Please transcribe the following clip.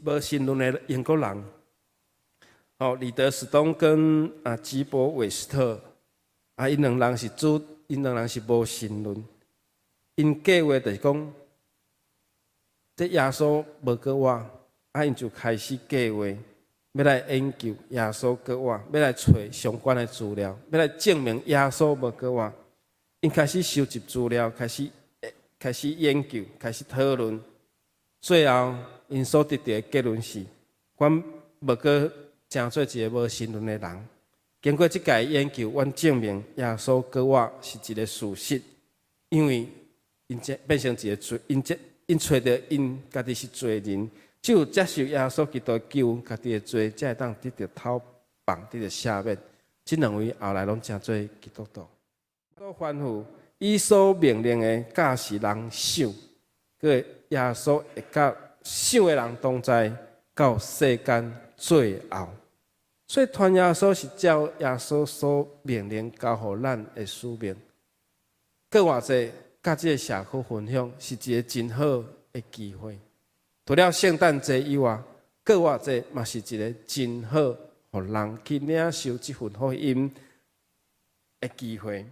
無神論的英國人，吼，李德斯東跟吉伯韋斯特，𪜶兩人是主，𪜶兩人是無神論，𪜶計劃就是講，這耶穌無閣活，𪜶就開始計劃欲來研究耶穌閣活，欲來揣相關的資料，欲來證明耶穌無閣活。𪜶開始收集資料，開始研究，開始討論。最後，𪜶所得到的結論是：阮無閣成做一个無神論的人。經過這屆研究，阮證明耶穌閣活是一个事實，因為𪜶這變成一个罪，𪜶這𪜶揣著𪜶家己是罪人，只有接受耶穌基督救家己的罪，才會當得著透放，得著赦免。這兩位後來攏成做基督徒。所吩咐伊所命令的教示人守，閣耶穌會佮守的人同在，到世間最後。所以傳耶穌是照耶穌所命令交予咱的使命。閣偌濟，佮這个社區分享是一个真好的機會。除了聖誕節以外，閣偌濟嘛是一个真好，予人去領受這份福音的機會。